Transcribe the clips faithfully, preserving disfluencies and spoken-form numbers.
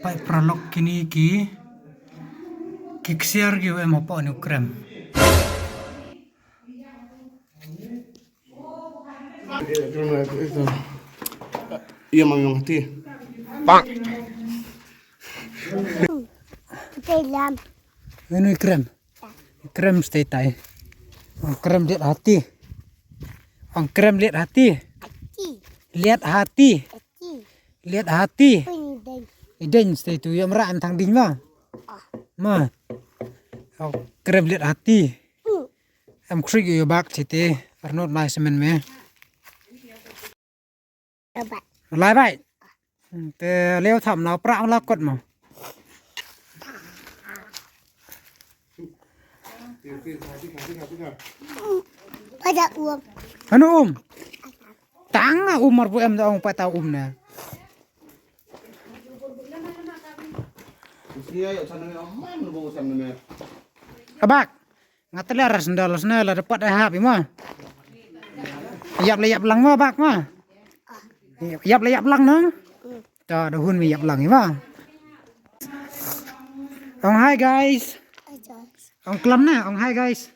Peit paralok, kine ki, ki ksiar ki em hapoh ïa u krem. Ïa, mam ïong hati. Bang. Ïa, ïa u krem. Krem stay tai. Ong krem liat hati. Ong krem liat hati. Liat hati. Liat hati. I deng stay tu ïa mra em thang ding ma. Ma. Ong krem liat hati. Em krik ïa bak siti. Arnot nai semen me. Lai bai. Te leo tham na pra la kot ma. Pada um. Hanu um. Tang na um mar bu em da ong pata um na. Abak. Nga tele ras ndal sne la dapat eh hap imo. Ïap le ïap lang ma bak ma. Ïap le ïap lang no. Ta da hun mi ïap lang imo. Ong hi guys. Ong klam na, ong hi guys.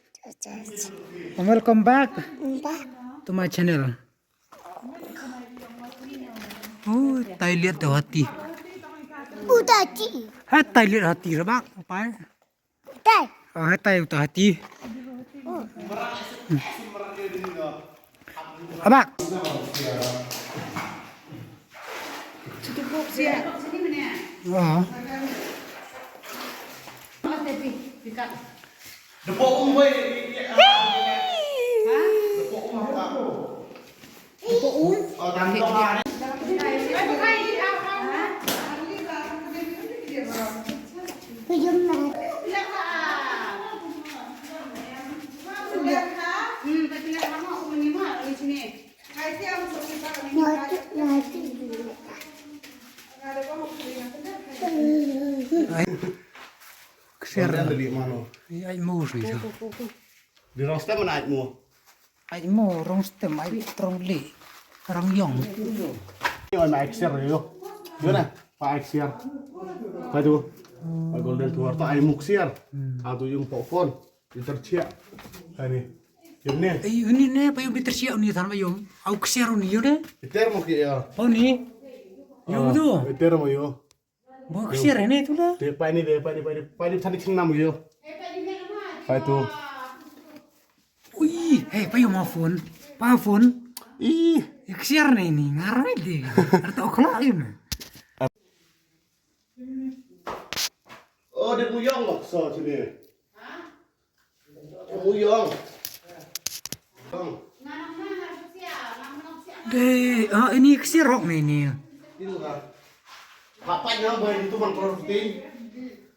And welcome back to my channel. Oh, tai liat tu hati. Udah ci. Hai tai liat hati rebak, pai. Udah. Oh, hai tai udah hati. Abak. Cukup siap. Wah. Depo um wei. Ha? Depo um apa? Depo um? Oh, tang depo ah. Hmm, tapi lah lama aku menyimpan di sini. Ksiar. Ai, ai, mos ni. Di rong stem na ai mo. Ai mo, rong stem, ai rong li. Rong yong. Yo na ai ksiar yo. Yo na, pa ai ksiar. Pa tu. Pa golden tuar to ai mo ksiar. Atu yung popcorn. Bitar cia. Ani. Yung ne. Ai, uni ne, pa yung bitar cia uni than ma yung. Au ksiar uni yo ne. Bitar mo ki ya. Pa uni. Yo tu. Bitar mo yo. Bo ksiar ne tu la. Te pa ni de, pa ni, pa ni, pa ni than ni nam yo. Pa tu. Ui, hey, pa yung ma phone. Pa phone. Ih. Ksiar ne ni, ngar ne de. Arta okla yung. Oh, de buyong so sini. Buyong. De, ah, ini ksiar rok ne ini. Itu kan. Bapak nyong boy itu mang protein.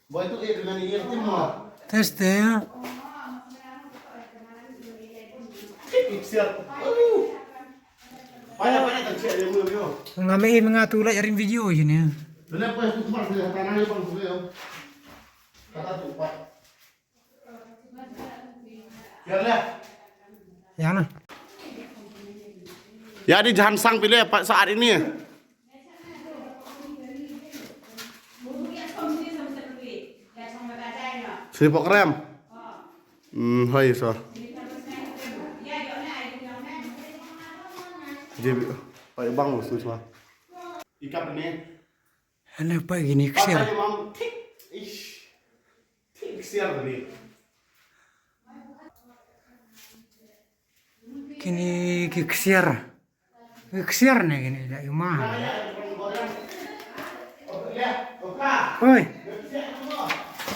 Boy itu iya dengan iya tim mah. Tes deh. Ksiar. Aduh. Nga mei menga tu la ring video sini. Ya na. Ya di jahan sang pilih apa saat ini. Sini pok rem. Hmm, hai so. Jadi, pakai bang lu semua. Ikap ini. Hello, pakai gini ksiar. Pakai, Mam. Tik. Ish. Tik ksiar ini. Kini ki ksiar. Ki ksiar ne kini da yuma. Oi.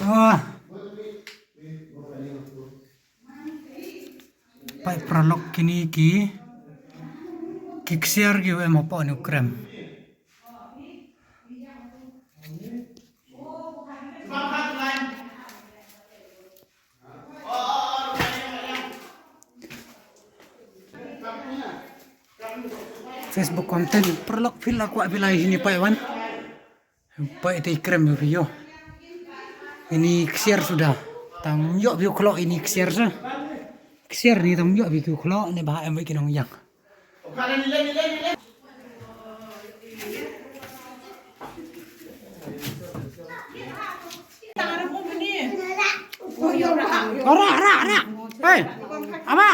Wah. Peit paralok, kini ki, ki ksiar ki em hapoh ïa u krem. Facebook content paralok, phi la kwah phi la ïohi ne, peit wan. Peit ïa i krem ïa phi ïoh. Ini ksiar suda. Tang ïoh phi u khlok ini ksiar sa. Ksiar ni tang ïoh phi u khlok ne, ba em ki nongïang. Ong ka ni leng, leng, leng. Kara, ra, ra. Hei. Ama.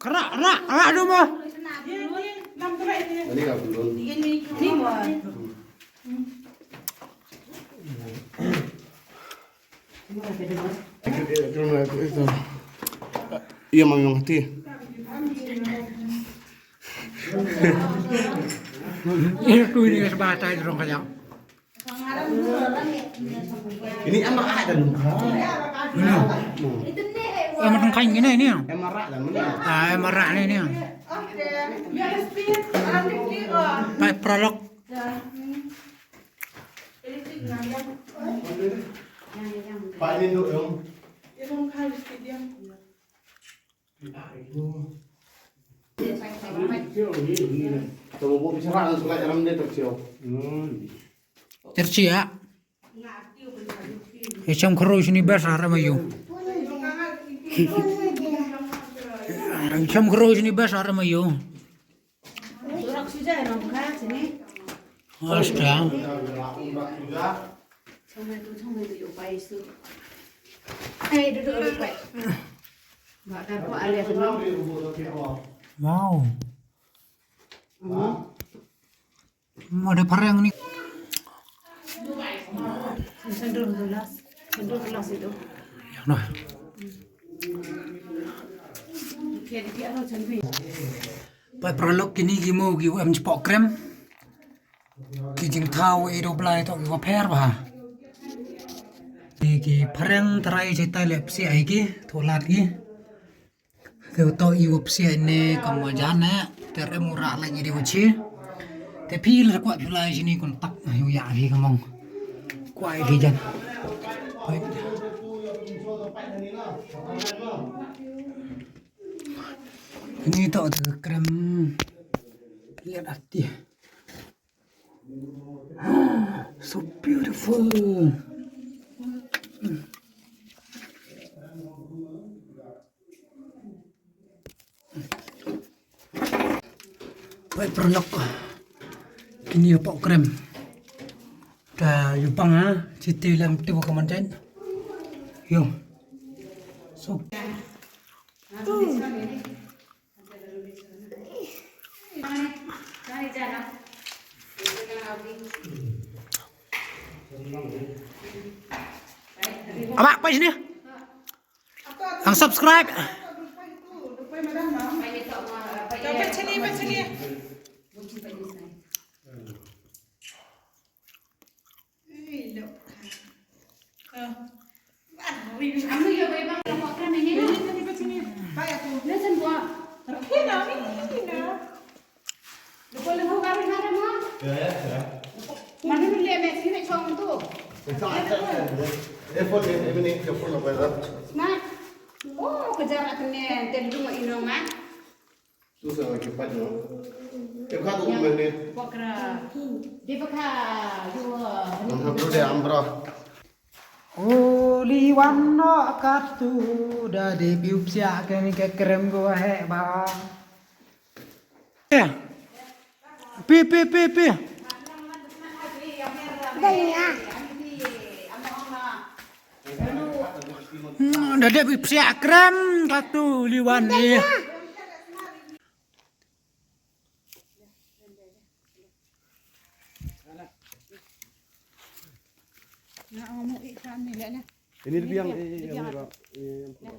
Kara, ra, ra, dum, ah. Iya, Mam, yang hati. Ini tu ini sebatai dorong kaya. Ini em rah dan. Em rah kan ini, ini. Em rah dan mana? Ah, em rah ni, ini. Pak prolog. Pak ini duk, em. Terci ya. Icam kero sini bas arama yo. Icam kero sini bas arama yo. Asta. Wow. Mada parang ni. Sendur gelas, sendur gelas itu. Nah. Pat prolog kini ki mo ki em chapoh krem. Ki jingthaw i do blai to ki wa pher ba. Ki, ki parang trai jai tai lep si ai ki, to lat ki. Ki to i wa psiah ne kam wa jan ne, ter em u rah la ni de wa chi. Te phi la kwah phi la sini kun tak, yu ya phi ka mong. Kwah phi jan. Ni to te krem. Lihat hati. So beautiful. Wait, prolog. Kini hapoh krem. Da yubang ha, siti lang tu ka manten. Yo. So. Abang, apa sini? Ang subscribe. Smart. Oh, kejar aku ni, tadi dulu inong ah. Susah lagi pat no. Dia kata mana? Pokra. Dia pakai dua. Mana bro dia ambra. Oli wan no katu da de piup sia ke ni ke krem go he ba. Eh. Pi, pi, pi, pi. Hmm, da dep psiah krem katu liwan ni. Ini lebih yang, eh, eh, yang, eh, yang